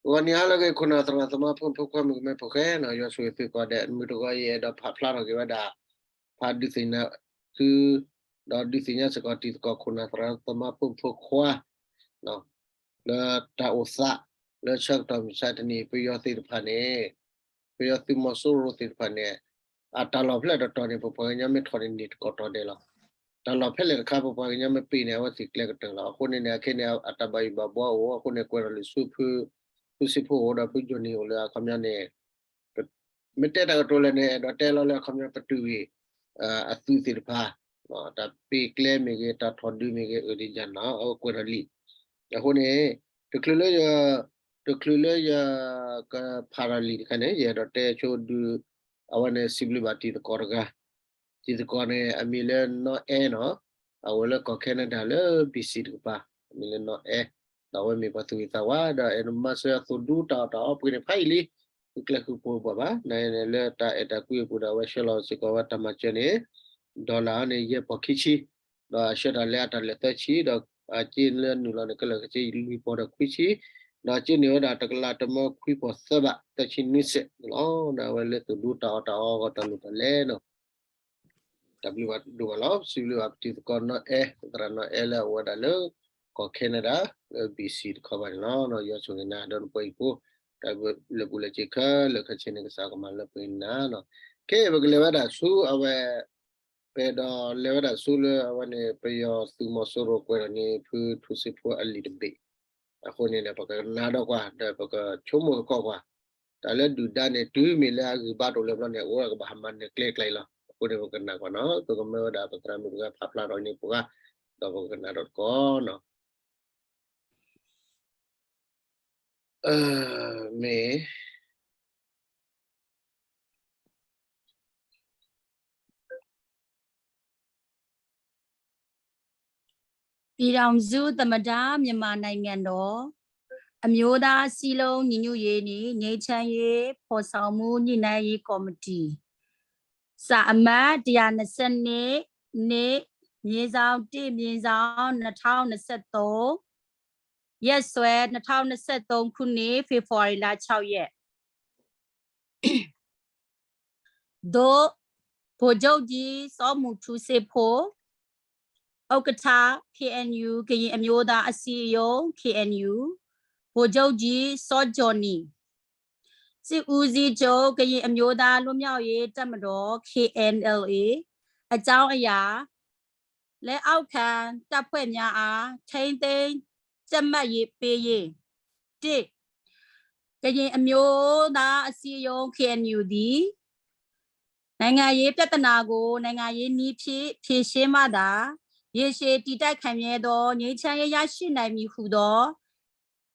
ဂီၤနံၤဟါလၢအဂ့ၤ ခိၣ်နၢ်သရၣ်သမါဖိမုၣ်ဖိခွါ မုၣ်ကမဲဖိဃဲနီၤ, ယွၤဆိၣ်ဂ့ၤသုကိးဂၤဒဲး, မုၢ်တဂီၤအံၤ အဲၣ်ဒိးဖးဖျါထီၣ်က့ၤဝဲဒၣ် ဖးဒုးသ့ၣ်ညါသု ဒီးဒုးသ့ၣ်ညါစ့ၢ်ကီးတံၤသကိးခိၣ်နၢ်သရၣ်သမါဖိမုၣ်ဖိခွါ လၢတၢ်အိၣ်သး လၢဆၢကတီၢ်မုၢ်ဆါတနံၤ ပယီၤသ့ၣ်တဖၣ်န့ၣ် ပယီၤသုးမီၤစိရိၤသ့ၣ်တဖၣ်န့ၣ် အတၢ်လီၢ်ဖဲလဲၣ်တတီၤန့ၣ် ပပှၤကညီမ့ၢ်ထီၣ်န့ၣ် န့ၢ်တကိးတီၤဒဲးလီၤ. တၢ်လီၢ်ဖဲလဲၣ်တခါ ပပှၤကညီမ့ၢ်ပ့ၤန့ၣ် အဝဲသ့ၣ်ကျဲကတၢၢ်လီၤ. အဃိန့ၣ်န့ၣ် အခဲန့ၣ် အတၢ်ဘၣ်ယိၣ်ဘၣ်ဘှီအိၣ်, အဃိန့ၣ် ကွဲးထီၣ်လံာ်ဆူဖု ဖုစ့ဖိအိၣ်ဒီးဖုကၠိၣ်နံၣ်အိၣ်လၢအခီပညီန့ၣ် မ့ၢ်တဲတၢ်ကတိၤလဲၣ်န့ၣ် အဲၣ်ဒိးတဲလီၤလၢအခီပညီ ပတုာ်ဂ့ၤ အသုးသ့ၣ်တဖၣ် တၢ်ပ့ၤကျဲမ့ၢ်ဂ့ၤ တၢ်ထီၣ်ဒုးမ့ၢ်ဂ့ၤ အၢဒ်ယၤနီၤ အဝဲကွဲးထီၣ်လံာ်. အဃိန့ၣ် တချုးလၢယ တချုးလၢယကဖးထီၣ်လံာ်တခါန့ၣ် ယအဲၣ်ဒိးတဲဆိဒုး အဝဲန့ၣ်စံးဘျုးဘၣ်တံၤသကိးတဂၤ တံၤသကိးန့ၣ် အမံၤလၢနီၢ်အဲနီၤ, အဝဲလၢကီၢ် Canada လၢ B C တကပၤ, အမံၤလၢနီၢ်အဲ, ဒီးအဝဲမ့ၢ်ပှၤသူၣ်ဂ့ၤသးဝါ ဒီးအဲၣ်ဒိးမၤစၢၤအသိၣ်ဒူတၢ်အီၣ်တၢ်အီပှ့ၤန့ၣ် ဖးယံာ်လံ, ဃုကျဲဃုပူၤဘၣ်ဘၣ်, နလၢတၢ်အဲၣ်တၢ်ကွံအပူၤဒီး အဝဲဆှၢလီၤစ့ၢ်ကီးဝဲတၢ်မၤစၢၤန့ၣ် dollar န့ၣ် ယဲၢ်ပီၢ်ခံဆံ, ဒီးအဆှၢတၢ်လၢအတၢ်လဲၤသၢဆံ, ဒီးအစ့လၢနုာ်လီၤန့ၣ် ကလၢာ်ကစ့လွံၢ်ပီၢ်ဒီးခွံဆံ, ဒီးအစ့န့ၢ်ဝဲဒၣ်တကလးတမၢခွံပီၢ်သၢဘး သၢဆံနွံစဲးန့ၣ်လီၤ. ဒီးအဝဲလၢသိၣ်ဒူတၢ်အီၣ်တၢ်အီအဂီၢ်တၢ်လိၣ်တၢ်လဲၤနီၤ တၢ်ဘျုးဘၣ်ဒိၣ်ဘၣ်လီၤ. စံးဘျုးဘၣ်ပတံၤသကိးနီၢ်အဲ, သရၣ်နီၢ်အဲလၢအအိၣ်ဝဲဒၣ်လၢကီၢ် Canada လၢ B C တခီဘၣ်န့ၣ်လီၤ. ယွၤဆိၣ်ဂ့ၤနၤဒီးနပှၤဟံၣ်ဖိ တၢ်လၢပူၤလၢ်က့ၤခဲလၢာ်ခဲဆ့န့ၣ် ကစၢ်ကမၤလၢပှဲၤနၤနီၤ. ခဲအံၤပကလဲၤဝဲဒၣ်ဆူအဝဲ ပအဲၣ်ဒိးလဲၤဝဲဒၣ်ဆူလၢအဝဲန့ၣ် ပယီၤသုးမီၤစိရိၤကွဲးထီၣ်န့ၢ်ဖုထူစ့ဖိအလံာ်တဘ့ၣ်, အဃိန့ၣ်ဒီး ပကကနၣ်ဒီးကွၢ် ဒီးပကဆိကမိၣ်သကိးကွၢ်, တၢ်လၢဒုၣ်ဒါန့ၣ် တုၤမ့ၢ်လၢအဂံၢ်ဘါတအိၣ်လၢၤဘျီန့ၣ် အဝဲကဘၣ်ဟးမၤနၢၤကျဲကျဲအံၤလီၤ. အဃိန့ၣ် ပကကနၣ်ကွၢ်နီၤ, ပကမၢဝဲဒၣ်ပသရၣ်မုၣ်တဂၤဖးဖျါထီၣ်န့ၣ်ပှၤ, ဒီးပကကနၣ်ဒီးတကိးနီၤ. မ့ၢ် ပြည်ထောင်စုသမ္မတမြန်မာနိုင်ငံတော် အမျိုးသားစည်းလုံးညီညွတ်ရေးနှင့် ငြိမ်းချမ်းရေးဖော်ဆောင်မှုညှိနှိုင်းရေးကော်မတီ စာအမှတ်တစ်ရာနှစ်ဆယ့်နှစ် နေ့ မြေစောင်းတစ် မြေစောင်းနှစ်ထောင်နှစ်ဆယ့်သုံး ရက်စွဲ နှစ်ထောင်နှစ်ဆယ့်သုံးခုနှစ် ဖေဖော်ဝါရီလခြောက်ရက် သို့ ဗိုလ်ချုပ်ကြီး စောမူထူးစေးဖိ ဥက္ကဋ္ဌ KNU ကရင်အမျိုးသားအစည်းအရုံး KNU ဗိုလ်ချုပ်ကြီး စောဂျော်နီ စစ်ဦးစီးချုပ် ကရင်အမျိုးသားလွတ်မြောက်ရေးတပ်မတော် KNLA အကြောင်းအရာ လက်အောက်ခံတပ်ဖွဲ့များအား ထိန်းသိမ်းကြပ်မတ်ရေးပေးရေး တစ် ကရင်အမျိုးသားအစည်းအရုံး KNU သည် နိုင်ငံရေးပြဿနာကို နိုင်ငံရေးနည်းဖြင့် ဖြေရှင်းမှသာ ရေရှည်တည်တံ့ခိုင်မြဲသော ငြိမ်းချမ်းရေးရရှိနိုင်မည်ဟူသော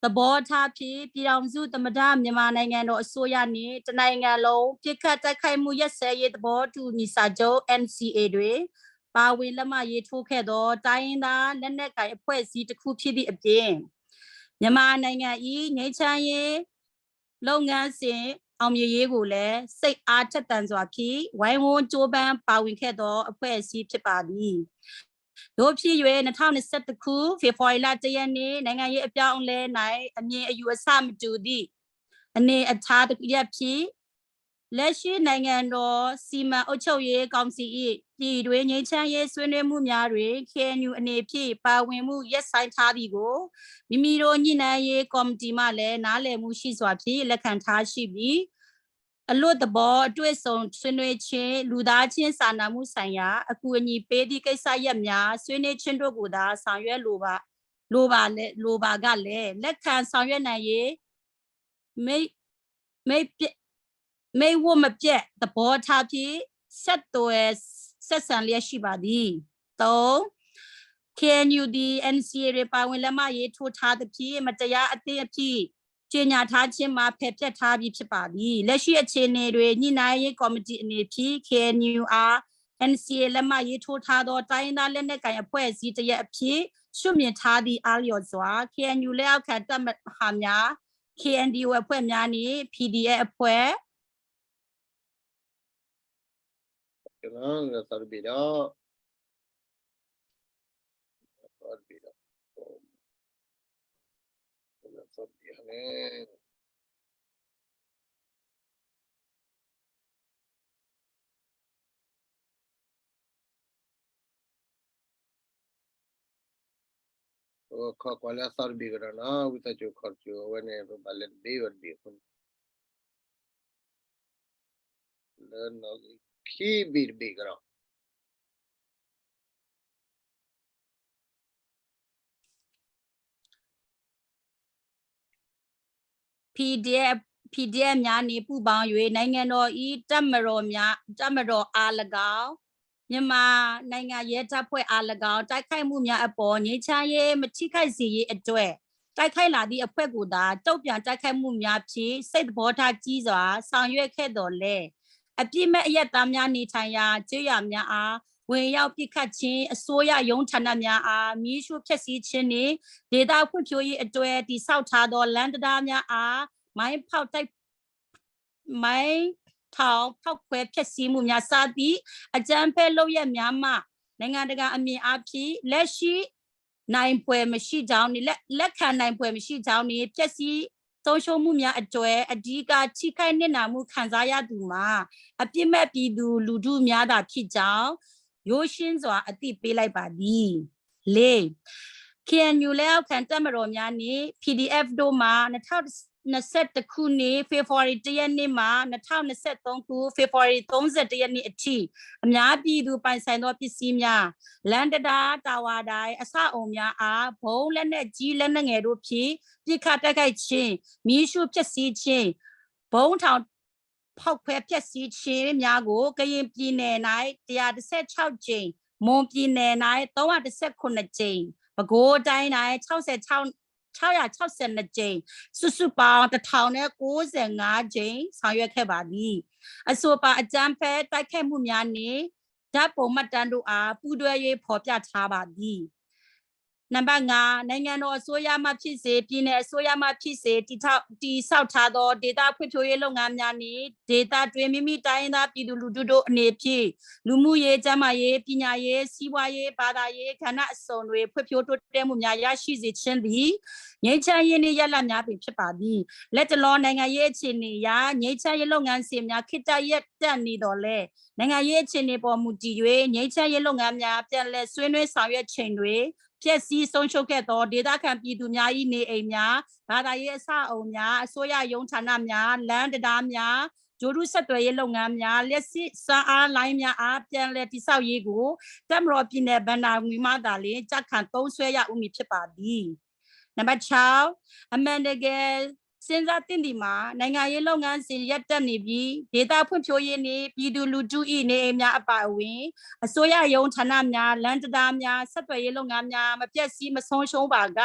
သဘောထားဖြင့် ပြည်ထောင်စုသမ္မတမြန်မာနိုင်ငံတော်အစိုးရနှင့် တစ်နိုင်ငံလုံးပစ်ခတ်တိုက်ခိုက်မှုရပ်စဲရေးသဘောတူညီစာချုပ် NCA တွင် ပါဝင်လက်မှတ်ရေးထိုးခဲ့သော တိုင်းရင်းသားလက်နက်ကိုင်အဖွဲ့အစည်းတစ်ခုဖြစ်သည့်အပြင် မြန်မာနိုင်ငံ၏ငြိမ်းချမ်းရေးလုပ်ငန်းစဉ်အောင်မြင်ရေးကိုလည်း စိတ်အားထက်သန်စွာဖြင့် ဝိုင်းဝန်းကြိုးပမ်းပါဝင်ခဲ့သောအဖွဲ့အစည်းဖြစ်ပါသည်။ သို့ဖြစ်၍ နှစ်ထောင်နှစ်ဆယ့်တစ်ခု ဖေဖော်ဝါရီလတစ်ရက်နေ့ နိုင်ငံရေးအပြောင်းအလဲ၌အမြင်အယူအဆမတူသည့် အနေအထားတစ်ရပ်ဖြင့် လက်ရှိနိုင်ငံတော်စီမံအုပ်ချုပ်ရေးကောင်စီ၏ပြည်တွင်းငြိမ်းချမ်းရေးဆွေးနွေးမှုများတွင် KNU အနေဖြင့်ပါဝင်မှုရပ်ဆိုင်းထားသည်ကို မိမိတို့ညှိနှိုင်းရေးကော်မတီမှလည်းနားလည်မှုရှိစွာဖြင့်လက်ခံထားရှိပြီး အလွတ်သဘောအတွေ့အကြုံဆွေးနွေးခြင်းလူသားချင်းစာနာမှုဆိုင်ရာအကူအညီပေးသည့်ကိစ္စရပ်များဆွေးနွေးခြင်းတို့ကိုသာဆောင်ရွက်လိုပါလိုပါကလည်းလက်ခံဆောင်ရွက်နိုင်ရေး မိတ်ဝတ်မပြတ်သဘောထားဖြင့်ဆက်သွယ်ဆက်ဆံလျက်ရှိပါသည်။ သုံး KNU သည် NCA တွင်ပါဝင်လက်မှတ်ရေးထိုးထားသဖြင့်မတရားအသင်းအဖြစ်ကြေညာထားခြင်းမှာဖယ်ဖျက်ထားပြီးဖြစ်ပါသည်။ လက်ရှိအခြေအနေတွင်ညှိနှိုင်းရေးကော်မတီအနေဖြင့် KNU အား NCA လက်မှတ်ရေးထိုးထားသောတိုင်းရင်းသားလက်နက်ကိုင်အဖွဲ့အစည်းတစ်ရပ်အဖြစ်ရှုမြင်ထားသည့်အားလျော်စွာ KNU လက်အောက်ခံတပ်မဟာများ KNDO အဖွဲ့များနှင့် PDF အဖွဲ့ သီတဘ့ၣ်ဒီး သီတဘ့ၣ်ဒီး သီတဘ့ၣ်န့ၣ် ပကခီကွၢ်လၢအသီတဘ့ၣ်ကဒီးနီၤ, ဝံသးစူၤခီစူၤ အဝဲန့ၣ် ပဘၣ်လဲၤတဘ့ၣ်ဝဲတဘ့ၣ်အဃိန့ၣ် လၢနီၣ်ဂံၢ်ခံဘ့ၣ်တဘ့ၣ်ကဒီး PDF, PDF များနှင့် ပူးပေါင်း၍ နိုင်ငံတော်၏ တပ်မတော်များ, တပ်မတော်အား ၎င်း, မြန်မာနိုင်ငံ ရဲတပ်ဖွဲ့အား ၎င်း တိုက်ခိုက်မှုများအပေါ် ငြိမ်းချမ်းရေး မထိခိုက်စေရေးအတွက် တိုက်ခိုက်လာသည့်အဖွဲ့ကိုသာ တုံ့ပြန်တိုက်ခိုက်မှုများဖြင့် စိတ်သဘောထားကြီးစွာ ဆောင်ရွက်ခဲ့သော်လည်း အပြစ်မဲ့အရပ်သားများ နေထိုင်ရာ ကျေးရွာများအား ဝင်ရောက်ပစ်ခတ်ခြင်း၊ အစိုးရရုံးဌာနများအား မီးရှို့ဖျက်ဆီးခြင်းနှင့် ဒေသဖွံ့ဖြိုးရေးအတွက် တည်ဆောက်ထားသော လမ်းတံတားများအား မိုင်းဖောက်တိုက် မိုင်းထောင်ဖောက်ခွဲဖျက်ဆီးမှုများ စသည့် အကြမ်းဖက်လုပ်ရပ်များမှ နိုင်ငံတကာအမြင်အားဖြင့် လက်ရှိ နိုင်ဖွယ်မရှိကြောင်းနှင့် လက်, လက်ခံနိုင်ဖွယ်မရှိကြောင်းနှင့် ပျက်စီးဆုံးရှုံးမှုများအတွက် အဓိကထိခိုက်နစ်နာမှုခံစားရသူမှာ အပြစ်မဲ့ပြည်သူလူထုများသာဖြစ်ကြောင်း ရိုးရှင်းစွာအသိပေးလိုက်ပါသည်။ လေး၊ KNU လက်အောက်ခံတပ်မတော်များနှင့် PDF တို့မှ နှစ်ထောင့်နှစ်ဆယ့်တစ်ခုနှစ် ဖေဖော်ဝါရီ တစ်ရက်နေ့မှ နှစ်ထောင့်နှစ်ဆယ့်သုံးခု ဖေဖော်ဝါရီ သုံးဆယ့်တစ်ရက်နေ့အထိ အများပြည်သူပိုင်ဆိုင်သောပစ္စည်းများ လမ်းတံတား တာဝါတိုင် အဆောက်အအုံများအား ဗုံး၊ လက်နက်ကြီး၊ လက်နက်ငယ်တို့ဖြင့် ပစ်ခတ်တိုက်ခိုက်ခြင်း၊ မီးရှို့ဖျက်ဆီးခြင်း၊ ဗုံးထောင်ဖောက်ခွဲဖျက်ဆီးခြင်းများကို ကရင်ပြည်နယ်၌ တစ်ရာတစ်ဆယ့်ခြောက်ကြိမ်၊ မွန်ပြည်နယ်၌ သုံးရာတစ်ဆယ့်ခုနစ်ကြိမ်၊ ပဲခူးတိုင်း၌ ခြောက်ဆယ့်ခြောက် ခြောက်ရာခြောက်ဆယ့်နှစ်ကြိမ်၊ စုစုပေါင်း တစ်ထောင်နဲ့ကိုးဆယ့်ငါးကြိမ် ဆောင်ရွက်ခဲ့ပါသည်။ အဆိုပါအကြမ်းဖက်တိုက်ခိုက်မှုများနှင့် ဓာတ်ပုံမှတ်တမ်းတို့အား ပူးတွဲ၍ဖော်ပြထားပါသည်။ နံပါတ်ငါး၊ နိုင်ငံတော်အစိုးရမှဖြစ်စေ၊ ပြည်နယ်အစိုးရမှဖြစ်စေ တည်ထောင်, တည်ဆောက်ထားသော ဒေသဖွံ့ဖြိုးရေးလုပ်ငန်းများနှင့် ဒေသတွင်း မိမိတိုင်းရင်းသားပြည်သူလူထုတို့အနေဖြင့် လူမှုရေး၊ ကျန်းမာရေး၊ ပညာရေး၊ စီးပွားရေး၊ ဘာသာရေး ကဏ္ဍအစုံတွင် ဖွံ့ဖြိုးတိုးတက်မှုများ ရရှိစေခြင်းသည် ငြိမ်းချမ်းရေးနေ့ ရလဒ်များပင်ဖြစ်ပါသည်။ လတ်တလော နိုင်ငံရေးအခြေအနေအရ ငြိမ်းချမ်းရေးလုပ်ငန်းစဉ်များ ခေတ္တရပ်တန့်နေသော်လည်း နိုင်ငံရေးအခြေအနေပေါ်မူတည်၍ ငြိမ်းချမ်းရေးလုပ်ငန်းများ ပြန်လည်ဆွေးနွေးဆောင်ရွက်ချိန်တွင် ပျက်စီးဆုံးရှုံးခဲ့သော ဒေသခံပြည်သူများ၏ နေအိမ်များ၊ ဘာသာရေးအဆောက်အအုံများ၊ အစိုးရရုံးဌာနများ၊ လမ်းတံတားများ၊ ဂြိုဟ်တုဆက်သွယ်ရေးလုပ်ငန်းများ၊ လျှပ်စစ်စွမ်းအားလိုင်းများအား ပြန်လည်တည်ဆောက်ရေးကို တပ်မတော်ပြည်နယ်ဘဏ္ဍာငွေမှသာလျှင် ကြံ့ခိုင်သုံးစွဲရဦးမည်ဖြစ်ပါသည်။ နံပါတ်ခြောက်၊ အမှန်တကယ် စဉ်းစားသင့်သည်မှာ နိုင်ငံရေးလုပ်ငန်းစဉ်ရပ်တန့်နေပြီး ဒေသဖွံ့ဖြိုးရေးနှင့် ပြည်သူလူထု၏နေအိမ်များအပါအဝင် အစိုးရရုံးဌာနများ၊ လမ်းတံတားများ၊ ဆက်သွယ်ရေးလုပ်ငန်းများ မပျက်စီးမဆုံးရှုံးပါက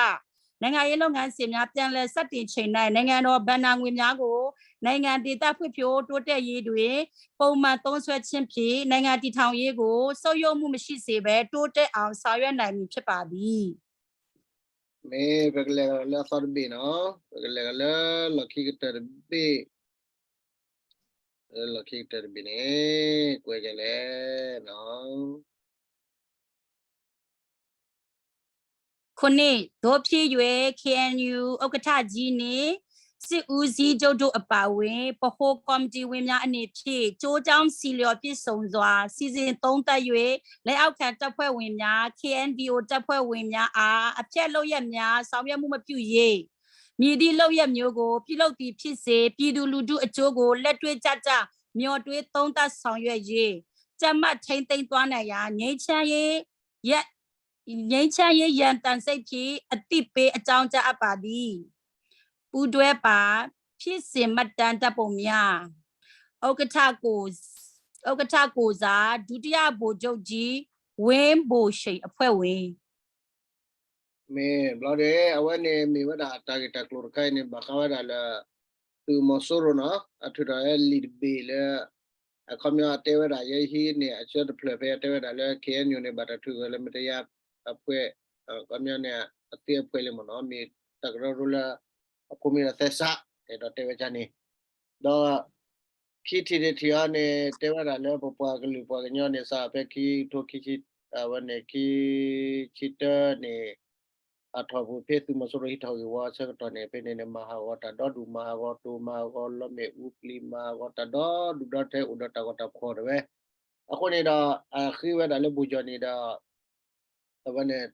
နိုင်ငံရေးလုပ်ငန်းစဉ်များ ပြန်လည်စတင်ချိန်၌၊ နိုင်ငံတော်ဘဏ္ဍာငွေများကို နိုင်ငံဒေသဖွံ့ဖြိုးတိုးတက်ရေးတွင် ပုံမှန်သုံးစွဲခြင်းဖြင့် နိုင်ငံတည်ထောင်ရေးကို ဆုတ်ယုတ်မှုမရှိစေဘဲ တိုးတက်အောင် ဆောင်ရွက်နိုင်မည်ဖြစ်ပါသည်။ မ့ၢ်ပကလဲၤကဒီးလၢအသီတဘ့ၣ်နီၤ, ပကလဲၤကဒီးလၢလီၢ်ခံကတၢၢ်တဘ့ၣ်, လၢလီၢ်ခံကတၢၢ်တဘ့ၣ်န့ၣ် ကွဲးကလဲၣ်နီၤ. ခုနစ်၊ သို့ဖြစ်၍ KNU ဥက္ကဋ္ဌကြီးနှင့် စစ်ဦးစီးချုပ်တို့အပါအဝင် ဗဟိုကော်မတီဝင်များအနေဖြင့် ကျိုးကြောင်းဆီလျော်ပြည့်စုံစွာ စီစဉ်သုံးသပ်၍ လက်အောက်ခံတပ်ဖွဲ့ဝင်များ KNDO တပ်ဖွဲ့ဝင်များအား အဖျက်လုပ်ရပ်များ ဆောင်ရွက်မှုမပြုရေး။ မည်သည့်လုပ်ရပ်မျိုးကို ပြုလုပ်သည်ဖြစ်စေ ပြည်သူလူထုအကျိုးကို လက်တွေ့ကျကျ မျှော်တွေးသုံးသပ်ဆောင်ရွက်၍ ကြပ်မတ်ထိန်းသိမ်းသွားနိုင်ရန် ငြိမ်းချမ်းရေး ရန်, ငြိမ်းချမ်းရေးရန်တံဆိပ်ဖြင့် အသိပေးအကြောင်းကြားအပ်ပါသည်။ ပူးတွဲပါ ဖြစ်စဉ်မှတ်တမ်းဓာတ်ပုံများ ဥက္ကဋ္ဌကိုယ်, ဥက္ကဋ္ဌကိုယ်စား ဒုတိယဗိုလ်ချုပ်ကြီး ဝင်းဘိုရှိန်အဖွဲ့ဝင် မ့ၢ်ဘျီဒီး အဝဲန့ၣ်မ့ၢ်ဝဲဒၣ်တၢ်ဂ့ၢ်တၢ်ကျိၤတခါအံၤန့ၣ် ဘၣ်ဃးဝဲဒၣ်လၢ သုးမီၤစိရိၤနီၤ အထုးထီၣ်ဝဲလံာ်တဘ့ၣ်လၢ အခီပညီအတဲဝဲဒၣ် ယဲဟံးန့ၢ်အဆၢတဖျၢၣ်ဖဲအတဲဝဲဒၣ်လၢ KNU န့ၣ် ဘၣ်တၢ်ထုးထီၣ်လၢမတၤတယၤအဖှဲး, အခီပညီန့ၣ် အသ့အဖှဲးလံမ့ၢ်နီၤ မ့ၢ်တၢ်ကရၢကရိလၢ အဖိမ့ၢ်ဒီးသဲစး အဲၣ်ဒိးတဲဝဲဒ်န့ၣ် ဒီး ခံထံၣ်တထံၣ်အံၤန့ၣ် တဲဝဲဒၣ်လၢပပှၤကလုာ်ပှၤကညီန့ၣ် စးဖဲခံကထိခံဆံ, အဝဲန့ၣ် ခံဆံတၢန့ၣ် အထီၣ်ပူၤဖဲသုးမီၤစိရိၤဟံးထီၣ်ဂ့ၢ်ဝီအဆၢကတီၢ်န့ၣ် ဖဲန့ၣ်န့ၣ် မၤဟးဂီၤတၢ်ဒီဒူၣ် မၤဟးဂီၤတိၤ မၤဟးဂီၤလီမ့ၣ်အူပျံၤ မၤဟးဂီၤတၢ်ဒီဒူၣ်ဒီထၢ အိၣ်ဒီးတၢ်ဂီၤတၢ်ဖှီၣ်တဝဲ. အဃိန့ၣ်ဒီး အဃ့ဝဲဒၣ်လၢဘိၣ်ကၠီၣ်န့ၣ်ဒီး အဝဲန့ၣ်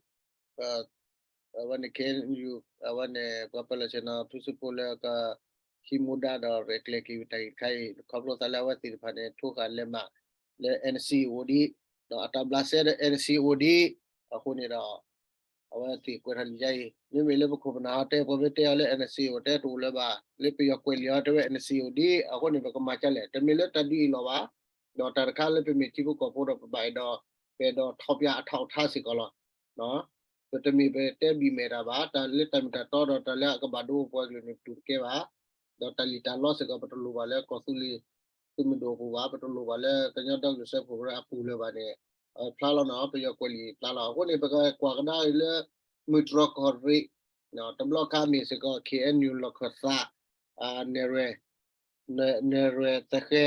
ပ အဝဲန့ၣ် ခ့ၣ်အဲၣ်ယူၣ် အဝဲန့ၣ် ပှၤပၢၤလီၢ်ဆ့ၣ်နီၤ ဖုစ့ၣ်ဖိလၢက ဟံးမူဒါဒီးရဲၣ်ကျဲၤက့ၤတၢ်ဂ့ၢ်တခါအံၤ ခီဖျိသးလၢအဝဲသ့ၣ်တဖၣ်န့ၣ် ထိဃာ်လဲၤမးလၢ NCA အိၣ်ဒံး, ဒီးအတၢ်ဘျးစဲဒီး NCA အိၣ်ဒံး, အဃိန့ၣ်ဒီး အဝဲသ့ၣ်ကွဲးထီၣ်လံာ်ယါအံၤ မ့မ့ၢ်လၢပခိၣ်ပနၢ်ဟီတဲ ပှၤမ့ၢ်တဲအီၤလၢ NCA အိၣ်တဲတအိၣ်လၢၤဘၣ်, လၢပယီၤကွဲးလံာ်အီၤတဲဝဲ NCA အိၣ်ဒံး, အဃိန့ၣ် ပကမၤကလဲၣ်, တမ့ၢ်လၢတၢ်ဒုးအံၤလီၤဘၣ်, ဒီးတၢ်တခါလၢပမ့ၢ်ထံဖိကီၢ်ဖိဒီးပဘၣ်အဲၣ်ဒိး ပအဲၣ်ဒိးထီၣ်ပၠးအထီၣ်အထါစ့ၢ်ကီးလီၤ. ပတမ့ၢ်ပတဲဘံၣ်မဲာ်တၢ်ဘၣ်, တၢ်လၢတၢ်မ့ၢ်တၢ်တီဒီးတၢ်လၢအကဘၣ်ဒိပှၤကလုာ်န့ၣ် ပတူၢ်တကဲဘၣ်, ဒီးတၢ်လံၣ်တၢ်လီစ့ၢ်ကီး ပတလိၣ်ဘၣ်လၢကီၢ်သူလ့ၤ သုးမုၢ်ဒိၣ်အပူၤဘၣ်, ပတလိၣ်ဘၣ်လၢကညီဒီကလုာ်စၢဖှိၣ်ကရၢအပူၤလၢၤဘၣ်န့ၣ်, ဖျါလီၤနီၤ ပယီၤကွဲးလံာ်ဖျါလီၤ. အဃိန့ၣ် ပကကွၢ်ကဒါအံၤလၢ မုၢ်တြီၢ်ကီၢ်ရ့ၣ် တဘျီခါမ့ၢ်စ့ၢ်ကီး ခ့ၣ်အဲၣ်ယူၣ် လီၢ်ခၢၣ်သး နဲၣ်ရွဲၣ် နဲၣ်ရွဲၣ်သဃဲ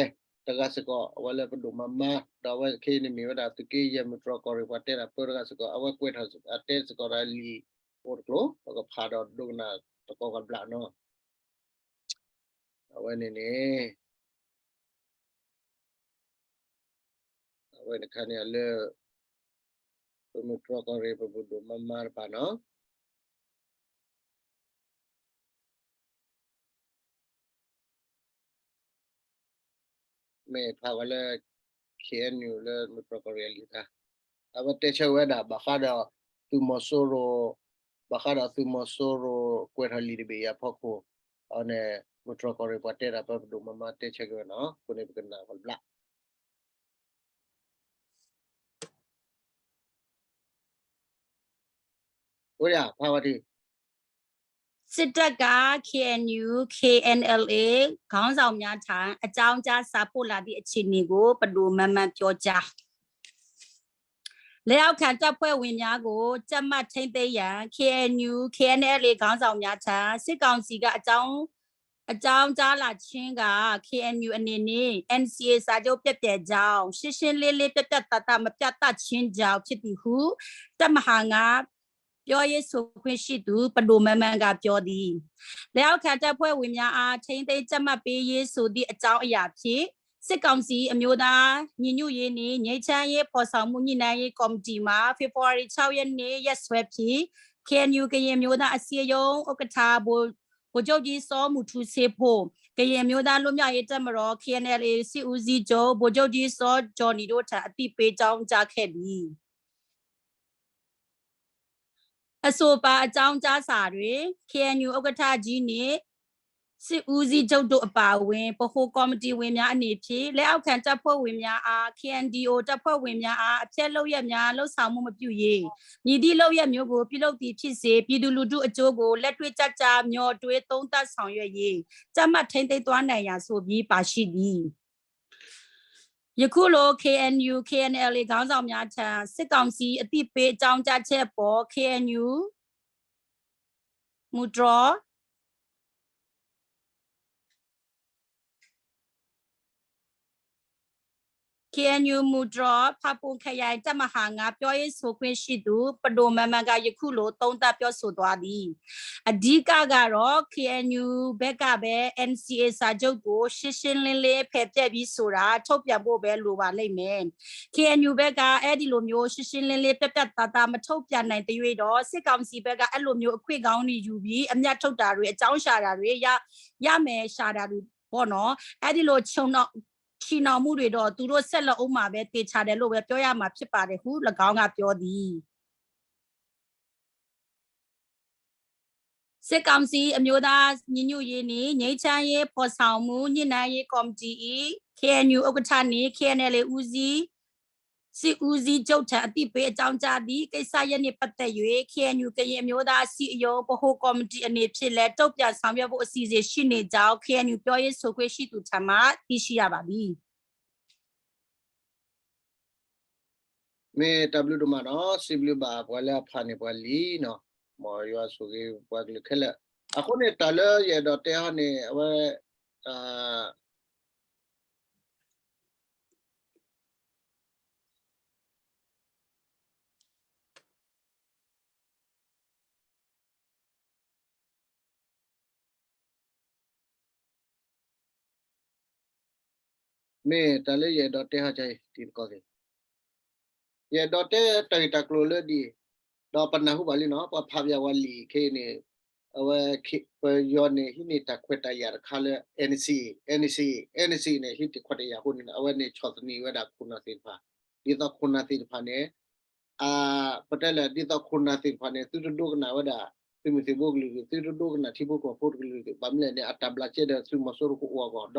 တဂၤစ့ၢ်ကီး အဝဲလၢပဒိၣ်မၤမါ ဒီးအဝဲခဲအံၤန့ၣ်မ့ၢ်ဝဲဒၣ်သုးက့ယဲၢ်မုၢ်တြီၢ်ကီၢ်ရ့ၣ်ပှၤတဲတၢ်ပၢတဂၤစ့ၢ်ကီး အဝဲကွဲးထီၣ်အတဲစ့ၢ်ကီးတၢ်လံာ်အိၣ်တကျိၤ ပကဖးဒီးဒိကနၣ်တကီၢ်ကဘျးနီၤ. အဝဲန့ၣ်န့ၣ် အဝဲတခါန့ၣ်လၢ ပမုၢ်တြီၢ်ကီၢ်ရ့ၣ် ပပဒိၣ်မၤမါတဖၣ်နီၤ မ့ၢ်ဖးဝဲလၢ ခ့ၣ်အဲၣ်ယူၣ် လၢမုၢ်တြီၢ်ကီၢ်ရ့ၣ်အလံာ်တခါ, အဝဲတဲဆၢဝဲဒၣ် ဘၣ်ဃးဒီးသုးမီၤစိရိၤ, ဘၣ်ဃးဒီးသုးမီၤစိရိၤကွဲးထီၣ်လံာ်တဘ့ၣ်အံၤအဖီခိၣ်, အန့ၣ် မုၢ်တြီၢ်ကီၢ်ရ့ၣ်ပှၤတဲတၢ်ပၢပဒိၣ်မၤမါတဲဆၢက့ၤဝဲနီၤ, အဃိန့ၣ်ပကနၣ်ဝဲတဘျီ အိၣ်ဒၣ်ဖးဝဲတ့ၢ် စစ်တပ်က KNU KNLA ခေါင်းဆောင်များထံ အကြောင်းကြားစာပို့လာသည့်အခြေအနေကို ပဒိုမန်းမန်းပြောကြား။ လက်အောက်ခံတပ်ဖွဲ့ဝင်များကို ကြပ်မတ်ထိန်းသိမ်းရန် KNU KNLA ခေါင်းဆောင်များထံ စစ်ကောင်စီကအကြောင်း အကြောင်းကြားလာခြင်းက KNU အနေနဲ့ NCA စာချုပ်ပျက်ပြယ်ကြောင်း ရှင်းရှင်းလင်းလင်း ပြတ်ပြတ်သားသား မပြသခြင်းကြောင့်ဖြစ်သည်ဟု တပ်မဟာငါး ပြောရေးဆိုခွင့်ရှိသူ ပဒိုမန်းမန်းက ပြောသည်။ လက်အောက်ခံတပ်ဖွဲ့ဝင်များအား ထိန်းသိမ်းကြပ်မတ်ပေးရေးဆိုသည့်အကြောင်းအရာဖြင့် စစ်ကောင်စီအမျိုးသားညီညွတ်ရေးနှင့် ငြိမ်းချမ်းရေးဖော်ဆောင်မှုညှိနှိုင်းရေးကော်မတီမှ ဖေဖော်ဝါရီ ခြောက်ရက်နေ့ ရက်စွဲဖြင့် KNU ကရင်အမျိုးသားအစည်းအရုံး ဥက္ကဋ္ဌ ဗိုလ် ဗိုလ်ချုပ်ကြီးစောမူထူးစေးဖိ, ကရင်အမျိုးသားလွတ်မြောက်ရေးတပ်မတော် KNLA စစ်ဦးစီးချုပ် ဗိုလ်ချုပ်ကြီးစောဂျော်နီတို့ထံ အသိပေးကြောင်းကြားခဲ့သည်။ အဆိုပါအကြောင်းကြားစာတွင် KNU ဥက္ကဋ္ဌကြီးနှင့် စစ်ဦးစီးချုပ်တို့အပါအဝင် ဗဟိုကော်မတီဝင်များအနေဖြင့် လက်အောက်ခံတပ်ဖွဲ့ဝင်များအား KNDO တပ်ဖွဲ့ဝင်များအား အဖျက်လုပ်ရပ်များ လုပ်ဆောင်မှုမပြုရေး။ မည်သည့်လုပ်ရပ်မျိုးကို ပြုလုပ်သည်ဖြစ်စေ ပြည်သူလူထုအကျိုးကို လက်တွေ့ကျကျ မျှော်တွေးသုံးသပ်ဆောင်ရွက်၍ ကြပ်မတ်ထိန်းသိမ်းသွားနိုင်ရန်ဆိုပြီး ပါရှိသည်။ ယခုလို KNU KNLA ခေါင်းဆောင်များထံ စစ်ကောင်စီအသိပေးအကြောင်းကြားချက်အပေါ် KNU မူတြော် KNU မူတြော် ဖာပွန်ခရိုင် တပ်မဟာငါး ပြောရေးဆိုခွင့်ရှိသူ ပဒိုမန်းမန်းက ယခုလို သုံးသပ်ပြောဆိုသွားသည်။ အဓိကကတော့ KNU ဘက်ကပဲ NCA စာချုပ်ကို ရှင်းရှင်းလင်းလင်း ဖယ်ဖျက်ပြီးဆိုတာ ထုတ်ပြန်ဖို့ပဲ လိုပါလိမ့်မယ်။ KNU ဘက်က အဲဒီလိုမျိုး ရှင်းရှင်းလင်းလင်း ပြတ်ပြတ်သားသား မထုတ်ပြန်နိုင်သရွေ့တော့ စစ်ကောင်စီဘက်က အဲ့လိုမျိုး အခွင့်ကောင်းတွေယူပြီး အမြတ်ထုတ်တာတွေ အကြောင်းရှာတာတွေ ရ ရမယ်ရှာတာတွေပေါ့နော်။ အဲ့ဒီလို ချီနှောင်မှုတွေတော့ သူတို့ဆက်လုပ်ဦးမှာပဲ သေချာတယ်လို့ပဲ ပြောရမှာဖြစ်ပါတယ်ဟု ၎င်းက ပြောသည်။ စစ်ကောင်စီအမျိုးသားညီညွတ်ရေးနှင့် ငြိမ်းချမ်းရေးဖော်ဆောင်မှုညှိနှိုင်းရေးကော်မတီ၏ KNU ဥက္ကဋ္ဌနှင့် KNLA ဦးစီး စစ်ဦးစီးချုပ်ထံ အသိပေးအကြောင်းကြားသည့်ကိစ္စရပ်နှင့်ပတ်သက်၍ KNU ကရင်အမျိုးသားအစည်းအရုံး ဗဟိုကော်မတီအနေဖြင့်လည်း တုံ့ပြန်ဆောင်ရွက်ဖို့အစီအစဉ်ရှိနေကြောင်း KNU ပြောရေးဆိုခွင့်ရှိသူထံမှ သိရှိရပါသည်။ မ့ၢ်တၢ်ဘျုးဒိၣ်မးနီၤ, စံးဘျုးဘၣ်ပှၤလၢအဖးန့ၢ်ပှၤလံနီၤ, မ်ယွၤဆိၣ်ဂ့ၤပှၤကလုာ်ခဲလၢာ်. အဃိန့ၣ် တၢ်လၢယအဲၣ်ဒိးတဲဟီန့ၣ် အဝဲ မ့ၢ်တၢ်လၢယအဲၣ်ဒိးတဲဟီ တံၤသကိးသ့ၣ်, ယအဲၣ်ဒိးတဲတၢ်ဂ့ၢ်တၢ်ကျိၤလၢဒ်အံၤ, ဒီးပနၢ်ဟူဘၣ်လံနီၤ ပှၤဖးပၠးဝဲလံာ်ခဲအံၤန့ၣ် အဝဲ ပယီၤန့ၣ် ဟံးန့ၢ်တၢ်ခွဲးတၢ်ယာ်တခါလၢ NCA, NCA, NCA န့ၣ် ဟံးတၢ်ခွဲးတၢ်ယာ်အဃိန့ၣ် အဝဲန့ၣ်ဆီၣ်သနံးဝဲဒၣ်ခိၣ်နၢ်သ့ၣ်တဖၣ် ဒ်သိးခိၣ်နၢ်သ့ၣ်တဖၣ်န့ၣ် ပတဲလဲၣ် ဒ်သိးခိၣ်နၢ်သ့ၣ်တဖၣ်န့ၣ် သုတဒိကနၣ်ဝဲဒၣ် သုးမုၢ်သံၣ်ဘိကလုာ်ဒူၣ် သုတဒိကနၣ်ထံဖိကီၢ်ဖိတကလုာ်ဒူၣ် ဘၣ်မနုၤလဲၣ်န့ၣ် အတၢ်ဘျးကဲဒီးသုးမီၤစိရိၤကအိၣ်အဂီၢ် ဒီ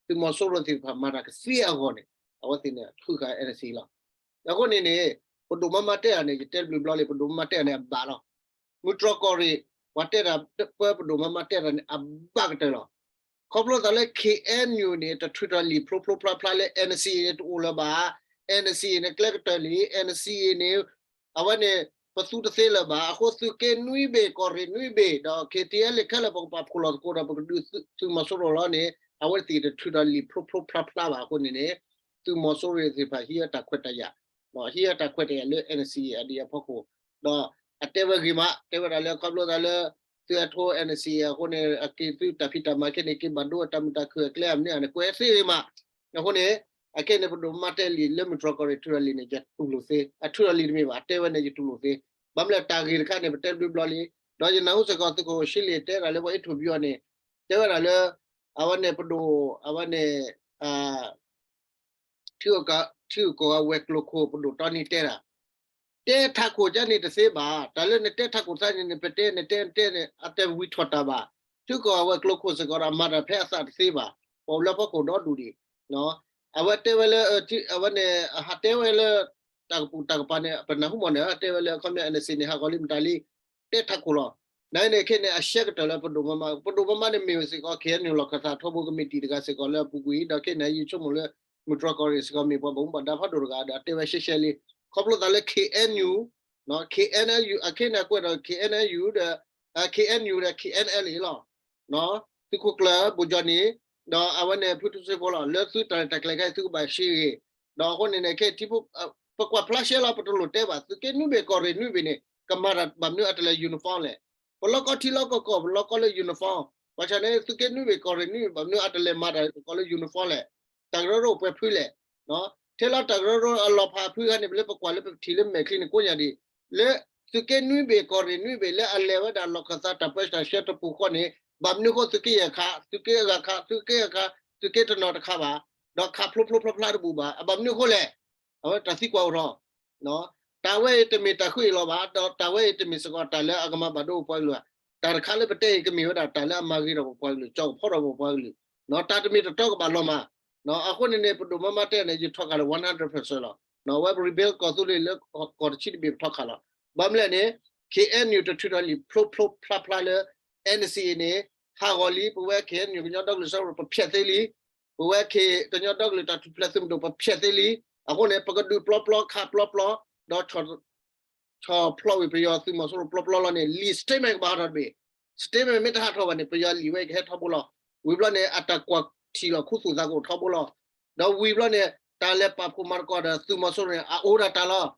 းသုးမီၤစိရိၤသ့ၣ်တဖၣ်မၤတၢ်ကသ့အဂီၢ်န့ၣ် အဝဲသ့ၣ်န့ၣ်ထုးဃာ် NCA လီၤ. အဃိန့ၣ်န့ၣ် ပဒိၣ်မါမါတဲတၢ်န့ၣ် ယတဲတဘျုးဘျီလံ ပဒိၣ်မါမါတဲတၢ်န့ၣ် အဘၣ်လီၤ. မုၢ်တြီၢ်ကီၢ်ရ့ၣ် ပှၤတဲတၢ် ပှၤပဒိၣ်မါမါတဲတၢ်န့ၣ် အဘၣ်ကတၢၢ်လီၤ. ခီဖျိသးလၢ KNU န့ၣ် တထုးထီၣ်လံာ်ဖျိဖျိဖျါဖျါလၢ NCA န့ၣ်တအိၣ်လၢၤဘၣ်, NCA န့ၣ်ကျဲကတၢၢ်လံ, NCA န့ၣ် အဝဲန့ၣ် ပသူတသ့လၢၤဘၣ်. အဃိသုးက့နွံဘ့ၣ် ကီၢ်ရ့ၣ်နွံဘ့ၣ် ဒီး KTLA ခဲလၢာ် ပကပာ်ဖှိၣ်လီၤသကိးဒီး ပကဒုးသုးမီၤစိရိၤလီၤန့ၣ် အဝဲသ့ၣ်တထုးထီၣ်လံာ်ဖျိဖျိဖျါဖျါဘၣ်အဃိန့ၣ်န့ၣ် သုးမီၤစိရိၤသ့ၣ်တဖၣ်ဟံးအတၢ်ခွဲးတၢ်ယာ် ဟံးအတၢ်ခွဲးတၢ်ယာ်လၢ NCA အဒံးအဖီခိၣ် ဒီးအတဲဝဲဂ့ၤမး တဲဝဲဒၣ်လၢခီဖျိသးလၢ သုးအထိ NCA အဃိန့ၣ် အက့ၤသုတၢ်ဖံးတၢ်မၤခဲန့ၣ် က့ၤဘၣ်ဒိတၢ်မုာ်တၢ်ခုၣ်အကျဲအမနုၤန့ၣ် ကွဲးသ့ဂ့ၤမး. အဃိန့ၣ် အခဲန့ၣ် ပဒိၣ်မါမါတဲလံာ်လၢမုၢ်တြီၢ်ကီၢ်ရ့ၣ်ထုးထီၣ်လံာ်န့ၣ် ယတူၢ်လိာ်သ့, အထုးထီၣ်လံာ်တမ့ၢ်ဘၣ် အတဲဝဲန့ၣ် ယတူၢ်လိာ်သ့. ဘၣ်မနုၤလဲၣ် တၢ်ဂ့ၢ်တခါန့ၣ် ပတဲတဘျုးဘျီလံ, ဒီးယနၢ်ဟူစ့ၢ်ကီးသုးခိၣ်ရှ့လ့ၣ်တဲဒၣ်လၢပှၤအ့ထိၣ်ဘံအီၤန့ၣ် တဲဝဲဒၣ်လၢ အဝဲန့ၣ်ပဒိၣ် အဝဲန့ၣ် ထံဂုၤကီၢ်ဂၤဝဲၤကျိၤခိၣ်ပဒိၣ်တီနံတဲတၢ်, တဲထးခိၣ်ကန့ၣ်တသ့ဘၣ်, တၢ်လၢနတဲထးခိၣ်သးန့ၣ် နပတဲနတဲနတဲန့ၣ် အတဝံၤထီၣ်တၢ်ဘၣ်. ထံဂုၤကီၢ်ဂၤဝဲၤကျိၤခိၣ်စ့ၢ်ကီးဒီး အမၤတၢ်ဖဲအသးတသ့ဘၣ်, ပှၤအိၣ်လၢဖီခိၣ်ဒီဒူၣ်ဒံး အဝဲတဲဝဲလၢ အဝဲန့ၣ် အဟးတဲဝဲလၢ တၢ်ကပူၤတၢ်ကပၤန့ၣ် ပနၢ်ဟူမးန့ၣ် တဲဝဲလၢအခီပညီ NCA န့ၣ် ဟးဂီၤလံမတၤလံ တဲထးခိၣ်လီၤ. နန့ၣ်ခဲန့ၣ် အရှဲကတၢၢ်လၢပဒိၣ်မါမါ, ပဒိၣ်မါမါန့ၣ်မ့ၢ်ဝဲစ့ၢ်ကီး KNU လီၢ်ခၢၣ်သးထီဘိကမံးတံာ်တဂၤစ့ၢ်ကီးလၢအပူၤကွံာ် ဒီးခဲန့ၣ် ယဆိကမိၣ်လၢ မုၢ်တြီၢ်ကီၢ်ရ့ၣ်စ့ၢ်ကီးမ့ၢ်ပှၤဘၣ်မူဘၣ်ဒါဖးဒိၣ်တဂၤဒီး အတဲဝဲရှဲရှဲလံ, ခီဖျိသးလၢ KNU, KNLU အခဲန့ၣ်အကွဲးဒီး KNLU ဒီး KNU ဒီး KNLA လီၤ. သုးခိၣ်ကျၢၢ် ဘိၣ်ကၠီၣ်နံၣ် ဒီးအဝဲန့ၣ် ဖုထူစ့ဖိလီၤ လၢသုတၢ်ရဲၣ်တၢ်ကျဲၤခဲအံၤ သုကဘၣ်ရှဲဂ့ၤ, ဒီးအဃိန့ၣ်န့ၣ် ခဲထံဖိ ပကွၢ်ဖျါရှဲလီၤ ပတလိၣ်တဲဘၣ် သုးက့နွံဘ့ၣ် ကီၢ်ရ့ၣ်နွံဘ့ၣ်န့ၣ် ကမၤတၢ်ဘၣ်မနုၤအတလဲၤ uniform လဲၣ်. ပလီၢ်ကီထံလီၢ်ကီကီၢ် ပလီၢ်ကီလၢ uniform, ဘၣ်ဆၣ်န့ၣ် သုးက့နွံဘ့ၣ် ကီၢ်ရ့ၣ်နွံဘ့ၣ် ဘၣ်မနုၤအတလဲၤမၤတၢ်ကီးလၢ uniform လဲၣ်. တၢ်ကရၢကရိပှဲၤဖုလဲၣ်. ထဲလီၤတၢ်ကရၢကရိအလီၤဖးဖုခါန့ၣ် ပလၢပကွၢ်လၢပထံၣ်လၢမဲာ်ချံန့ၣ် ကိးညါဒံး လၢသုးက့နွံဘ့ၣ် ကီၢ်ရ့ၣ်နွံဘ့ၣ် လၢအလဲၤဝဲဒၣ်လီၢ်ခၢၣ်သးတၢ်ပၢတၢ်ဆှၢတပူၤဃီန့ၣ် ဘၣ်မနုၤဃိသုးက့ယဲၢ်ခး သုးက့အဂၤခး သုးက့အဂၤခး သုးက့တနီၤတခးဘၣ်, ဒီးခးဖျိဖျိဖျါဖျါတဘူၣ်ဘၣ် အဘၣ်မနုၤအဃိလဲၣ်. အဝဲတၢ်သံကွၢ်အိၣ်ထီၣ် တၢ်ဝဲအံၤတမ့ၢ်တၢ်ဃုအံၤလီၤဘၣ် ဒီးတၢ်ဝဲအံၤတမ့ၢ်စ့ၢ်ကီးတၢ်လၢအကမၤဘၣ်ဒိပပှၤကလုာ်ဘၣ်. တၢ်တခါလၢပတဲအံၤကမ့ၢ်ဝဲဒၣ်တၢ်လၢအမၤဂ့ၤထီၣ်ပပှၤကလုာ် ကၠီကဖီထီၣ်ပပှၤကလုာ်, တၢ်တမ့ၢ်တတီကဘၣ်လီၤမး. အဃိန့ၣ်န့ၣ် ပဒိၣ်မါမါတဲန့ၣ် ယထီၣ်ခးလၢ one hundred percent လီၤ. အဝဲပ rebuild ကီၢ်သူလ့ၤလၢကီၢ်တဆံတဘ့ၣ်ပထီၣ်ခးလီၤ. ဘၣ်မနုၤလဲၣ်န့ၣ် KNU တထုးထီၣ်လံာ်ဖျိဖျိဖျါဖျါလၢ NCA န့ၣ် ဟးဂီၤလံ ပဝဲ KNU ကညီဒီကလုာ်စၢဖှိၣ် ပဖျဲးသ့လံ. ပဝဲ K ကညီဒီကလုာ်တၢ်ထူၣ်ဖျဲးသုးမုၢ်ဒိၣ် ပဖျဲးသ့လံ. အဃိန့ၣ် ပကဒုးပျီပျီခးပျီပျီ ဒီး ဆီၣ်ဖျိးဝံၤပယီၤသုးမီၤစိရိၤပျီပျီလီၤန့ၣ် လံာ် statement ကဘၣ်ဟးထီၣ်တဘ့ၣ်. statement မ့ၢ်တဟးထီၣ်ဘၣ်န့ၣ် ပယီၤလံာ်ဝဲကဟဲထီဘိလီၤ. ဝံၤဘျီန့ၣ် အတၢ်ကွၢ်ထံၣ်လီၤခူသူၣ်သးကအိၣ်ထီဘိလီၤ. ဒီးဝံၤဘျီန့ၣ် တၢ်လဲၤပာ်ဖှိၣ်မၤသကိးဒီးသုးမီၤစိရိၤန့ၣ် အအိၣ်ဒၣ်တၢ်လီၤ.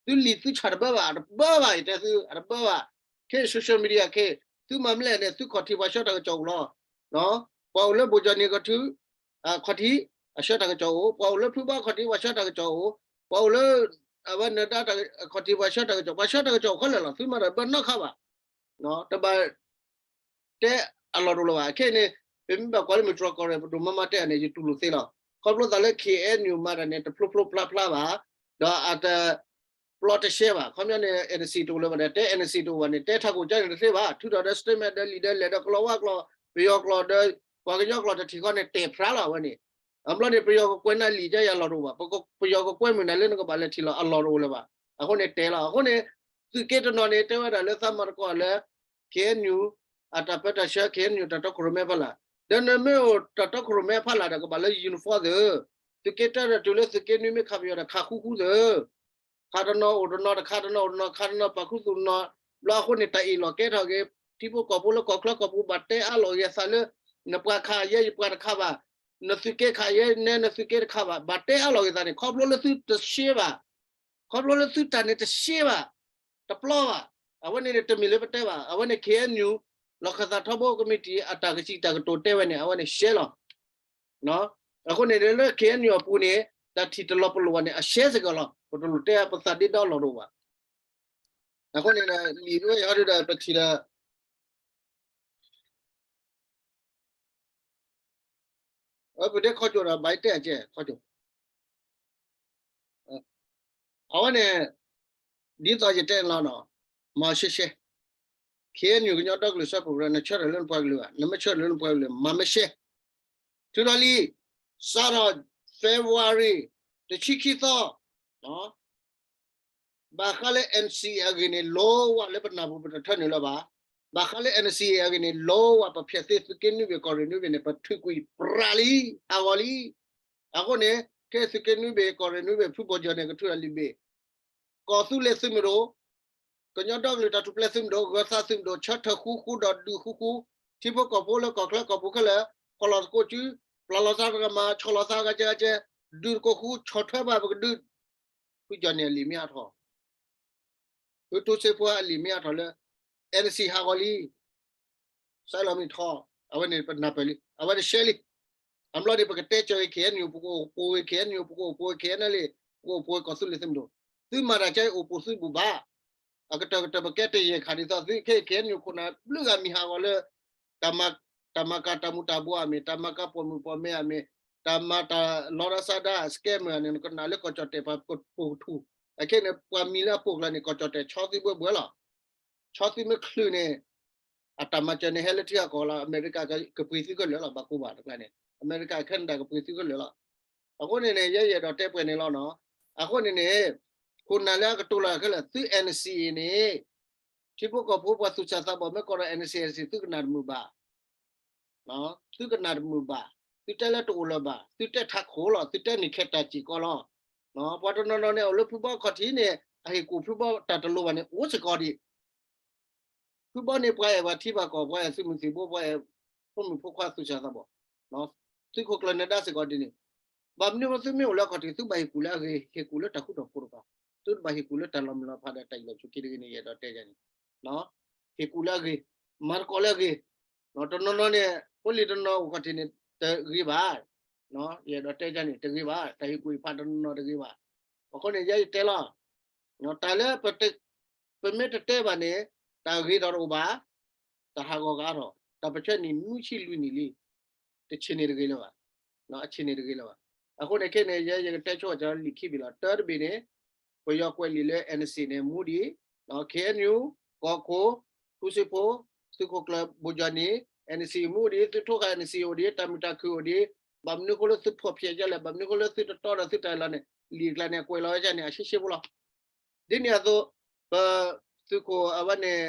သုလံာ်သုဆၣ်တဘၣ်ဘၣ် အတဘၣ်ဘၣ် ယတဲသု အတဘၣ်ဘၣ်. ခဲ social media ခဲ သုမၤမလဲၣ်န့ၣ် သုခီၣ်ထံးပှၤဆှၢတၢ်ကစီၣ်အိၣ်လီၤ. ပှၤအိၣ်လၢဘိၣ်ကၠီၣ်နံၣ်ကထူ ခီၣ်ထံး အဆှၢတၢ်ကစီၣ်အိၣ်, ပှၤအိၣ်လၢဖုဘီခီၣ်ထံးပှၤဆှၢတၢ်ကစီၣ်အိၣ်, ပှၤအိၣ်လၢ အဝဲနဒါခီၣ်ထံးပှၤဆှၢတၢ်ကစီၣ်, ပှၤဆှၢတၢ်ကစီၣ်အိၣ်ခဲလၢာ်လီၤ. သုမၤတၢ်တဘၣ်နီတခါဘၣ်. တဘၣ် တဲအလီၢ်တအိၣ်လၢၤဘၣ်. ခဲအံၤန့ၣ် ပမ့ၢ်ဘၣ်ကွၢ်လၢမုၢ်တြီၢ်ကီၢ်ရ့ၣ် ပဒိၣ်မါမါတဲန့ၣ် ယတူၢ်လိာ်သ့လီၤ. ခီဖျိသးလၢ KNU မၤတၢ်န့ၣ် တဖျိဖျိဖျါဖျါဘၣ်, ဒီးအတ ပျီတရှဲဘၣ်. ခီပညီန့ၣ် NCA တအိၣ်လၢၤဘၣ်ဒီး တဲ NCA တအိၣ်ဘၣ်န့ၣ် တဲထးခိၣ်ကန့ၣ်တသ့ဘၣ်. ထုးထီၣ်ဒီး statement ဒီးလံာ်ဒီးလဲၢ်ဒီးကလီၤဝါကျိာ် ပယီၤကျိာ်ဒီး ပှၤကညီကျိာ်တထံၣ်ဃီန့ၣ် တဲာ်ဖြါလီၤဝဲန့ၣ်. အဘျီန့ၣ် ပယီၤကကွဲးနၤလံာ်ကယၤလီၢ်တအိၣ်ဘၣ်. ပယီၤကကွဲးမုာ်နၤလၢနကဘၣ်လဲၤထံၣ်လီၤအလီၢ်တအိၣ်လၢၤဘၣ်. အဃိန့ၣ်တဲလီၤ. အဃိန့ၣ် သုးက့တနီၤန့ၣ် တဲဝဲဒၣ်လၢသးမၤသကိးလၢ KNU အတၢ်ပၢတၢ်ဆှၢ KNU တၢ်တီခိၣ်ရိၣ်မဲဖီလာ်, ဒီးနမ့ၢ်အိၣ်တၢ်တီခိၣ်ရိၣ်မဲဖီလာ်ဒီးကဘၣ်လၢ uniform သု, သုးက့တၢ်ဒီးတုၤလၢသုးက့နွံမ့ၢ်ခးပယီၤဒီးခးဃူဃူသု ခးတနီၤအိၣ်တနီၤ တခးတနီၤအိၣ်တနီၤ ခးတနီၤပာ်ခူသူၣ်နီၤ, ဘျီအဃိန့ၣ် တၢ်အ့ၣ်လိာ်ကဲထီၣ်က့ၤ ထံဖိကီၢ်ဖိလၢကီၢ်ချၢကီၢ်ပူၤ ဘၣ်တဲအါလီၤက့ၤအသးလၢ နပှၤခးယဲယပှၤတခးဘၣ်, နသုးက့ခးယဲနဲနသုးက့တခးဘၣ်, ဘၣ်တဲအါလီၤက့ၤသးန့ၣ် ခီဖျိလၢသုတရှဲဘၣ်, ခီဖျိလၢသုတၢ်န့ၣ်တရှဲဘၣ်, တပျီဘၣ်. အဝဲန့ၣ်န့ၣ် တမ့ၢ်လၢပတဲဘၣ်, အဝဲန့ၣ် KNU လီၢ်ခၢၣ်သးထီဘိကမံးတံာ် အတၢ်ကစံးတၢ်ကတိၤတဲဝဲန့ၣ် အဝဲန့ၣ်ရှဲလီၤ. အဃိန့ၣ်လၢ KNU အပူၤန့ၣ် တၢ်ထံၣ်တလီၤပလိာ်ဘၣ်န့ၣ် အရှဲစ့ၢ်ကီးလီၤ. ပတလိၣ်တဲပသးဒ့ဒီလီၢ်တအိၣ်ဘၣ်. အဃိန့ၣ် လံာ်ဒ်ဝဲယဟီဒုဒီး ပထံၣ်ဒီး အပဒဲခီကၠိဒီး ဘၣ်တဲအကဲ ခီကၠိ အဝဲန့ၣ် ဒ်သိးယတဲလီၤနီၤ, မၤရှဲရှဲ, ခ့ၣ်အဲၣ်ယူၣ် ကညီဒီကလုာ်စၢဖှိၣ်ကရၢ နဆၢထၢၣ်လၢနပှၤကလုာ်ဘၣ်, နမ့ၢ်ဆၢထၢၣ်လၢနပှၤကလုာ်ဘၣ် မၤမ့ၢ်ရှဲ, ထုးထီၣ်လံ, စးထီၣ် February တဆံခံသီ ဘၣ်ဃးလၢ N C A အဂ့ၢ်န့ၣ် လီၤဝဲလၢပနၢ်ပူၤပတထၢနုာ်လၢၤဘၣ်. ဘၣ်ဃးလၢ N C A အဂ့ၢ်န့ၣ် လီၤဝဲပဖျဲးသ့သုးက့နွံဘ့ၣ်ကီၢ်ရ့ၣ်နွံဘ့ၣ်န့ၣ် ပထုးကွံာ်ပြးလံ, ဟးဂီၤလံ. အဃိန့ၣ် ခဲသုးက့နွံဘ့ၣ်ကီၢ်ရ့ၣ်နွံဘ့ၣ် ဖုဘီကၠီၣ်န့ၣ် ကထုးထီၣ်လံာ်ဘ့ၣ်, ကီၢ်သူလ့ၤသုးမုၢ်ဒိၣ်, ကညီဒီကလုာ်တၢ်ထူၣ်ဖျဲးသုးမုၢ်ဒိၣ်, ဂၢၤသးသုးမုၢ်ဒိၣ် ဆၢထၢၣ်ဃူဃူဒီးဒုးဃူဃူ, ထံဖိကီၢ်ဖိလၢကီၢ်ချၢကီၢ်ပူၤခဲလၢာ်, ဖီၣ်လီၤသကိးစု, ပျၢ်လီၤသးတဂၤမး, ဆီၣ်လီၤသးဂၤကဲဂၤကဲ, ဒုးသကိးဃူ, ဆီၣ်ထွဲဘၣ်ပကဒုး, ဖုကၠီၣ်န့ၣ်အလံာ်မ့ၢ်ဟးထီၣ် ဖုတိစ့ဖိအလံာ်မ့ၢ်ဟးထီၣ်လၢ N C A ဟးဂီၤလံ, စးလီၤမ့ၢ်ထီၣ်, အဝဲန့ၣ်ပနၢ်ပၢၢ်လံ, အဝဲတရှဲလံ. အဘျီန့ၣ် ပကတဲကၢၤဂ့ၤ ခ့ၣ်အဲၣ်ယူၣ် ပကအိၣ်ပိာ်ဂ့ၤ ခ့ၣ်အဲၣ်ယူၣ် ပကအိၣ်ပိာ်ဂ့ၤ ခ့ၣ်အဲၣ်ယူၣ် ပကအိၣ်ပိာ်ဂ့ၤကီၢ်သူလ့ၤသုးမုၢ်ဒိၣ်, သုမၤတၢ်ကဲအိၣ်ပိာ်သုဘူးဘၣ်, အကတၢၢ်ကတၢၢ်ပကဲတယဲၢ်ခါဒ်သိးသုခဲ ခ့ၣ်အဲၣ်ယူၣ် ခိၣ်နၢ်ဘျုးဂၤမံၤဟးဂီၤလၢ တၢ်မၤကၤတၢ်မူၤတၢ်ဘှီးအမ့ၢ်, တၢ်မၤကၤပိာ်မုၣ်ပိာ်မၢၤအမ့ၢ်, တၢ်မၤတၢ်လီၤဒၣ်ဆါဒၣ် scammer န့ၣ် နကနၣ်လၢကီၢ်ကၠီၣ်တဲၣ်ပှၤပိာ်ကထူၣ်, အခဲန့ၣ် ပှၤမံၤလၢအပိာ်ကျၢၤန့ၣ် ကီၢ်ကၠီၣ်တဲၣ်ဆီသုဘှဲဘှဲလီၤ. ဆီသုမ့ၢ်ချုးန့ၣ် အတၢ်မၤစၢၤန့ၣ် ဟဲလၢထံဂၤကီၢ်ဂၤလီၤ, အမဲရကၤကပှ့ၤသုခဲလၢာ်လီၤ, ဘၣ်ကိးဘၣ်တကျါန့ၣ် အမဲရကၤ Canada ကပှ့ၤသုခဲလၢာ်လီၤ. အဃိန့ၣ်န့ၣ် ယဲယအဲၣ်ဒိးတဲပှဲၤန့ၣ်လီၤနီၤ. အဃိန့ၣ်န့ၣ် ခိၣ်နၢ်လၢအကတိၤလီၤခဲလၢာ် သု N C A န့ၣ် ထံဖိကီၢ်ဖိပှၤသူၣ်စၢ်သးဘီၣ်မ့ၢ်ကိးဒီး N C A သုကနၣ်တမုာ်ဘၣ်, သုကနၣ်တမုာ်ဘၣ်, သုတဲလၢတအိၣ်လၢၤဘၣ်, သုတဲထးခိၣ်လီၤ, သုတဲန့ၣ်ခဲတၢ်စ့ၢ်ကီးလီၤ. ပှၤတနီၤနီၤန့ၣ် အိၣ်လၢဖုဘီခီၣ်ထံးန့ၣ် အဟ့ၣ်ကူၣ်ဖုဘီတၢ်တလိၤဘၣ်န့ၣ် အိၣ်စ့ၢ်ကီးဒံး ဖုဘီန့ၣ် ပှၤအဲၣ်ပှၤထံပှၤကီၢ်, ပှၤအဲၣ်သုးမုၢ်သံၣ်ဘိ, ပှၤအဲၣ်ဖိမုၣ်ဖိခွါသူၣ်စၢ်သးဘီၣ်, သုးခိၣ်ကျၢၢ်နၢၤဒါစ့ၢ်ကီးဒ်န့ၣ်, ဘၣ်မနုၤဃိသုမ့ၢ်အိၣ်လၢအခီၣ်ထံး သုဘၣ်ဟ့ၣ်ကူၣ်လၢအဂ့ၤ, ဟ့ၣ်ကူၣ်လၢတၢ်ဃူတၢ်ဖိးတကပၤ, သုတဘၣ်ဟ့ၣ်ကူၣ်လၢတၢ်လီၤမုၢ်လီၤဖးဒီးတၢ်အ့ၣ်လိာ်ဆိးက့တဂ့ၤန့ၣ် ယအဲၣ်ဒိးတဲယၤန့ၣ်, ဟ့ၣ်ကူၣ်လၢအဂ့ၤ, မၤသကိးလၢအဂ့ၤ, တနီၤနီၤန့ၣ် ဖိလံၤတနီၤအိၣ်ခီၣ်ထံးန့ၣ် တဂ့ၤဘၣ်, ယအဲၣ်ဒိးတဲယၤန့ၣ် တဂ့ၤဘၣ်, တၢ်ဟ့ၣ်ကူၣ်ဟ့ၣ်ဖးတနီၤနီၤတဂ့ၤဘၣ်. အဃိန့ၣ် ယဲယတဲလီၤ တၢ်လၢ ပမ့ၢ်တတဲဘၣ်န့ၣ် တၢ်ဂ့ၤထီၣ်တအိၣ်ဘၣ်, တၢ်ဟးဂီၤကအါထီၣ်, တၢ်ပဆၢနံၣ်နွံဆံလွံၢ်နံၣ်လံ, တဆံးန့ၣ်တဂ့ၤလၢၤဘၣ်, အဆံးန့ၣ်တဂ့ၤလၢၤဘၣ်. အဃိန့ၣ်ခဲန့ၣ် ယဲယကတဲဆိကမိၣ်လံာ်ခံဘ့ၣ်လီၤ. တၢတဘ့ၣ်န့ၣ် ပယီၤကွဲးလံာ်လၢ N C A န့ၣ် မူဒံး, K N U ကီၢ်ခိၣ် ထူစ့ဖိ သုးခိၣ်ကျၢၢ်ဘိၣ်ကၠီၣ်နံၤ N C A မူဒံး, သုထိၣ်ဃာ် N C A အိၣ်ဒံး, တၢ်မုာ်တၢ်ခုၣ်အိၣ်ဒံး, ဘၣ်မနုၤဃိလၢသုဖီၣ်ဖျဲးဒ်လဲၣ်, ဘၣ်မနုၤဃိလၢသုတတီဒီးသုတၢ်အ့ၣ်လိာ်န့ၣ် လံာ်အကျါန့ၣ် အကွဲးလီၤဝဲဒ်န့ၣ် အရှဲရှဲဖိလီၤ. ဒ်န့ၣ်အသိး ပသုးခိၣ်အဝဲန့ၣ်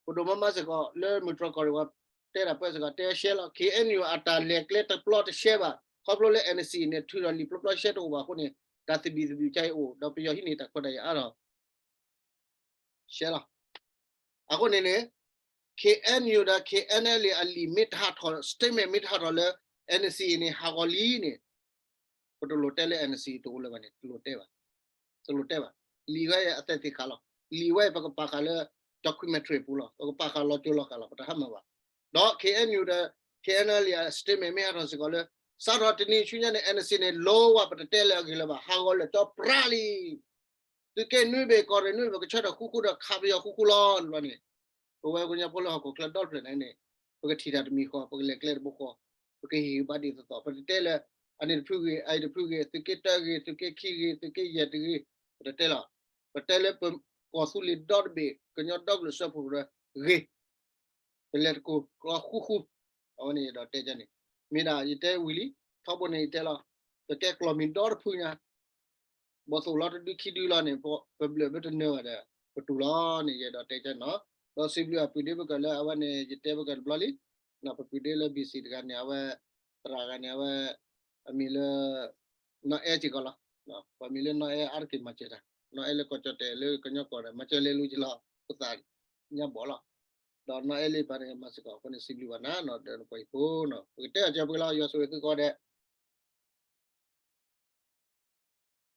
ပဒိၣ်မါမါစ့ၢ်ကီး လၢမုၢ်တြီၢ်ကီၢ်ရ့ၣ်ဝဲ တဲဒၣ်ပၢၢ်စ့ၢ်ကီး တဲရှဲလီၤ. K N U အတၢ်လဲၤကျဲတပျီတရှဲဘၣ်, ခီဖျိလၢ N C A န့ၣ် ထုးထီၣ်လံာ်ပျီပျီရှဲတအိၣ်ဘၣ်အဃိန့ၣ် တၢ်သဘံၣ်သဘုၣ်ကါအံၤအိၣ် ဒီးပယီၤဟံးန့ၢ်တၢ်ခွဲးတၢ်ယာ်အါထီၣ် ရှဲလီၤ. အဃိန့ၣ်န့ၣ် K N U ဒီး K N L A အလံာ်မ့ၢ်တဟးထီၣ် statement မ့ၢ်တဟးထီၣ်လၢ N C A န့ၣ် ဟးဂီၤလံန့ၣ် ပတလိၣ်တဲလၢ N C A တအိၣ်လၢၤဘၣ်န့ၣ် တလိၣ်တဲဘၣ်, တလိၣ်တဲဘၣ်. လံာ်ဝဲအသဲသ့ၣ်ခါလီၤ. လံာ်ဝဲပကပာ်ဃာ်လၢ documentary ပူၤလီၤ. ပကပာ်ဃာ်လီၤကၠိလီၤဃာ်လီၤ. ပတဟါမၢ်ဘၣ်. ဒီး K N U ဒီး K N L A အ statement မ့ၢ်ဟးထီၣ်စ့ၢ်ကီးလၢ စးထီၣ်တနံၤဆူညါန့ၣ် N C A န့ၣ် လီၤဝဲပတတဲလၢအဂ့ၢ်လၢၤဘၣ်. ဟးဂီၤလၢာ်ကၠီပြးလံ သုးက့နွံဘ့ၣ်ကီၢ်ရ့ၣ်နွံဘ့ၣ် ပကဆၢထၢၣ်ဃူဃူဒီးခးပယီၤဃူဃူလီၤန့ၣ်. ပဝဲကညီဖိလၢဟီၣ်ခိၣ်ချၢဒီတဖျၢၣ်န့ၣ်န့ၣ် ပကထံၣ်တၢ်တမံၤဃီ ပကလဲၤကျဲတဘိဃီ ပကဟ့ၣ်ဂံၢ်ဘါဒ်သိးသိး ပတတဲလၢ အန့ၣ်တဖုဂ့ၤ အအံၤတဖုဂ့ၤ သုးက့တၢဂ့ၤ သုးက့ခံဂ့ၤ သုးက့ယဲၢ်တဂ့ၤ ပတတဲလီၤ. ပတဲလၢပ ကီၢ်သူလ့ၤဒီတဘ့ၣ် ကညီဒီကလုာ်စၢဖှိၣ်ကရၢဂ့ၤ ပလဲၤတကိးကျီဃူဃူ အဝဲန့ၣ်ယအဲၣ်ဒိးတဲန့ၣ် မ့ၢ်ဒၣ်ယတဲဝံၤလံ ထီဘိန့ၣ်ယတဲလီၤ ပကဲကျီၢ်မံၤဒီတဖုညါ ဘီၣ်သိၣ်လီၤတဒုခံဒုလီၤန့ၣ် ပဘျၢၣ်ဘၣ်တနၢၤဘၣ်ဒီး ပတူၢ်လီၤန့ၣ် ယအဲၣ်ဒိးတဲကန့ၣ်. ဒီးစံးဘျုးအပုၢ်ဒ့ပကၢၢ်လၢအဝဲန့ၣ် ယတဲပကၢၢ်တဘျီလံ ပပုၢ်ဒ့လၢ B C တဂၤန့ၣ် အဝဲ သရၣ်တဂၤန့ၣ် အဝဲ အမံၤလၢ နီၢ်အဲၣ်စ့ၢ်ကီးလီၤ. ပှၤမံၤလၢနီၢ်အဲၣ်အါတက့ၢ်မၤစၢၤတၢ် နီၢ်အဲၣ်လၢကီၢ်ကၠီၣ်တဲၣ်လၢကညီကီၢ်ဒီး မၤစၢၤလဲၤလူၤက့ၤလီၤ ဖိသၣ်ညါဘီၣ်လီၤ. ဒီးနီၢ်အဲၣ်လၢပှၤန့ၣ် မၤစ့ၢ်ကီးအဃိန့ၣ် စံးဘျုးဘၣ်နၤနီၤ ဒီးနပှၤဟံၣ်ဖိနီၤ ပကတဲအီၤကၢၤပှဲၤလီၤ ယွၤဆိၣ်ဂ့ၤသုကိးဂၤဒဲး